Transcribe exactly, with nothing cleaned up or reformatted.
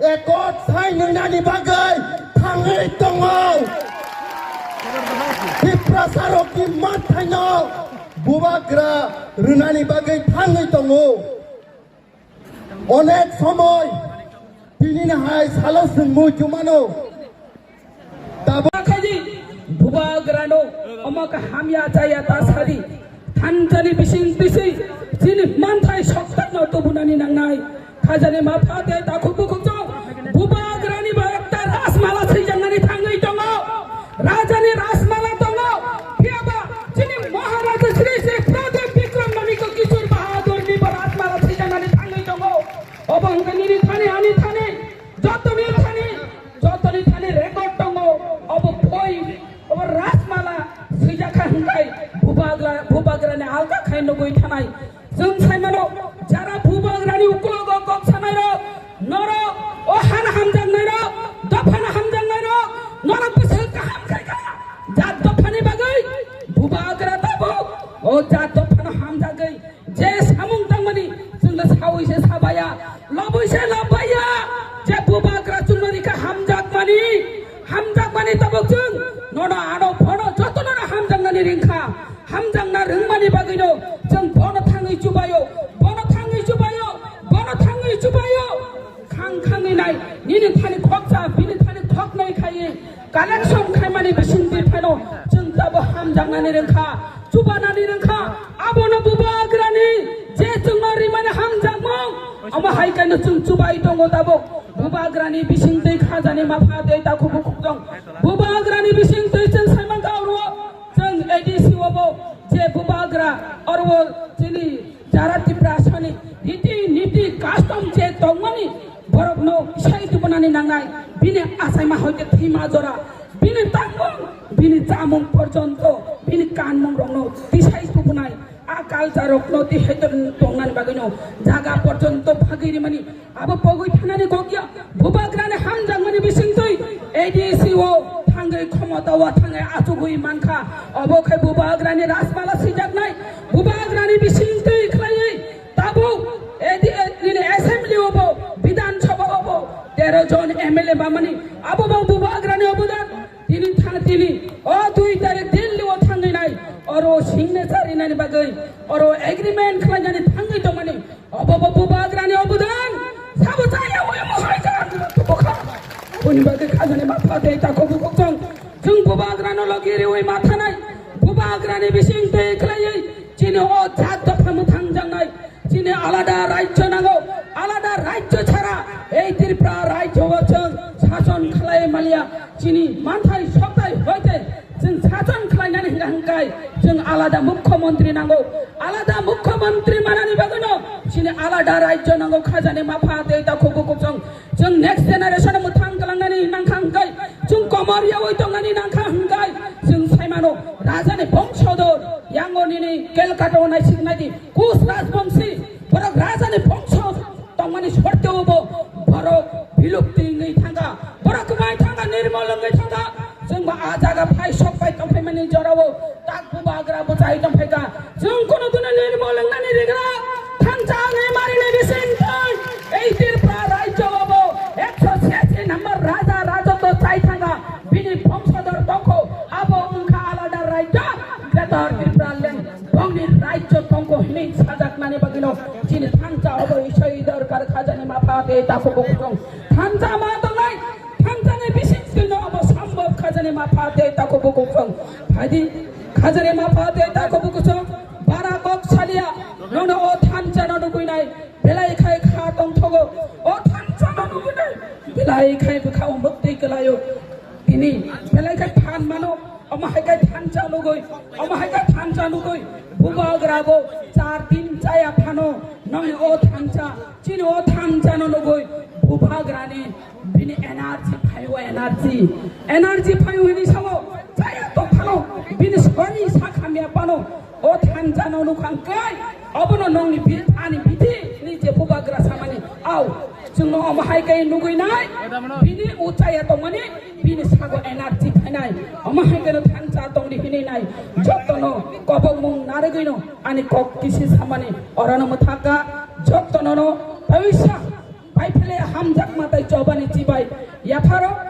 Ekot sai nwngnani bagwi thangwi tongo. Tiprasarokni manthaino bubagra rwnani bagwi thangwi tongo. Onek somoi tinini hai salo chwng mui chumano. Tabuk khaidi bubagrano omo khe hamya chaya ta sadi. Thanchani bising tisi chini manthai soktakno tubunani nangnai. Khajani mapha tei takhuk bukhukchong bubagrani ba ekta rajmala swijaknani thangwi tongo. Rajani rajmala tongo. Phiyaba chini Maharaja Shri Shri Pradip Bikram Manikya Kishore Bahadurni ba rajmala swijaknani thangwi tongo. Obo hwnkhe nini thani ani thani. Jotoni thani, jotoni thani record tongo, obo boi, obo rajmala swijak kha hwnkhe bubagra, bubagrani alka khai nugwi thanai. Chwng saimano, jara bubagrani ukulogo kok sanairok, norok, o hana hamjaknairok, dophano hamjaknairok, norok bwswk kaham khai kha, jat dophani bagwi bubagra tabuk, o jat dophano hamjagwi. Je samung tangmani chwngno sawi se sabaya, lobwi se lobbaya. Je bubagra chwngno rikha hamjakmani, hamjakmani tabuk chwng nono ano bono jotono no hamjaknani ringkha. Hamjakna rwngmani bagwino chwng bono thangwi chubayo, bono thangwi chubayo, bono thangwi chubayo. Khang khangwi nai, nini thani khoksa, bini thani khoknai khaiwi collection khaimani bisingtwi phano chwng tabo hamjaknani rwngkha, chubanani rwngkha. Abono bubagrani je chwngno rimani hamjakmung, omo hai kheno chwng chubai tongo tabuk. Bubagrani bisingtwi khajani mapha tei takhuk bukhuk tong. Bubagrani bisingtwi chwng saimang kha oro chwng A D C o bo je bubagra oro chini jara Tiprasani riti niti custom je tongmani borokno sai tubunani nangnai, bini achaima hoite thwima jora, bini tangmung, bini chamung porjonto, bini kanmung rokno tisai tubunai, a culture rokno tihai tongnani bagwino jaga porjonto phagwi rimani. Abo pogwi thanani kokya, bubagrani hamjakmani bisingtwi A D C o thangwi khomota o thangwi achugwi mankha. Obo khe bubagrani rajmala sijaknai, bubagrani bisingtwi khlaiwi tabuk A D, nini assembly o bo, Bidhan Sabha o bo tero jon M L A bamani, abo bo bubagrani obodan. Tini thang tini o dui tarik Delhi o thangwi nai, oro signature rinani bagwi, oro agreement khlainani thangwi tongmani. Obo bo bubagrani obodan, sabo chaya ui mohai jan tubukha. Aboni bagwi khajani mapha tei takhuk bukhuk chwng, chwng bubagrano logi riui mathanai, bubagrani bising twi khlaiwi chini o jat dopha mwthang jangnai, chini alada rajyo nango, alada rajyo chara ei Tripura rajyo o chwng sason khlai maliya. Chini manthai soktai hoite chwng sason khlainani hwnkha hwnkhe chwng alada mukhyamantri nango. Alada mukhyamantri manani bagwino chini alada rajyo nango, khajani mapha tei takhuk bukhuk chwng. Chwng next generation mwthang kalangnani nangkha hwnkhe, chwng komor yaui tongnani nangkha hwnkhe, chwng saimano rajani bongsodor yango nini Calcutta o naisik naidi Kush Rajbongsi borok rajani bongso tongmani sorteo bo borok bilupti wngwi thangkha, borok kwbai thangkha, nirmol wngwi thangkha. Chwngbo a jaga phai sok pai tongphaimani jorao tak bubagra bwchai tongphaikha. Chwng kono dune nirmol wngnani rigra thansa wngwi marinai bising twi ei Tripura rajyo o bo ekso sesi number raja rajotwo chai thangkha. Bini bongso dor tongkho, abo wngkha alada rajyo, Greater Tipraland, bongni rajyo tongkho hinwi sajaknani bagwino chini thansa obo isoi dorkar, khajani mapha tei takhuk bukhuk chwng. Thansa ma tongnai, thansani bising twino obo sambok, khajani mapha tei takhuk bukhuk chwng. Phaidi, khajani mapha tei takhuk bukhuk chwng, bara kok salia, nono o thansa no nugwi nai, belai khai kha tongthogo, o thansa no nugwi nai, belai khai bwkha o muktwi kwlaio. Tini belai khe phan mano, omo hai khe thansa nugwi, omo hai khe thansa nugwi, bubagra bo char din chaya phano, nongni o thansa, chini o thansa no nugwi, bubagrani bini energy phaio, energy, energy phaio hini sao, chaya to phano, bini soni sakhamya phano, o thansa no nukha hwnkhe, obono nongni bi-, ani bithi ni je bubagra samani, au, chwngno omo hai khe nugwi nai, bini o chaya tongmani, bini sago energy phainai, omo hai kheno thansa tongdi hinwi nai, jotono kobokmung narwgwino ani kok kisi samani, orono mwthakha, jotono no paisa. Phaiphile hamjakma tei chobani chibai yapharo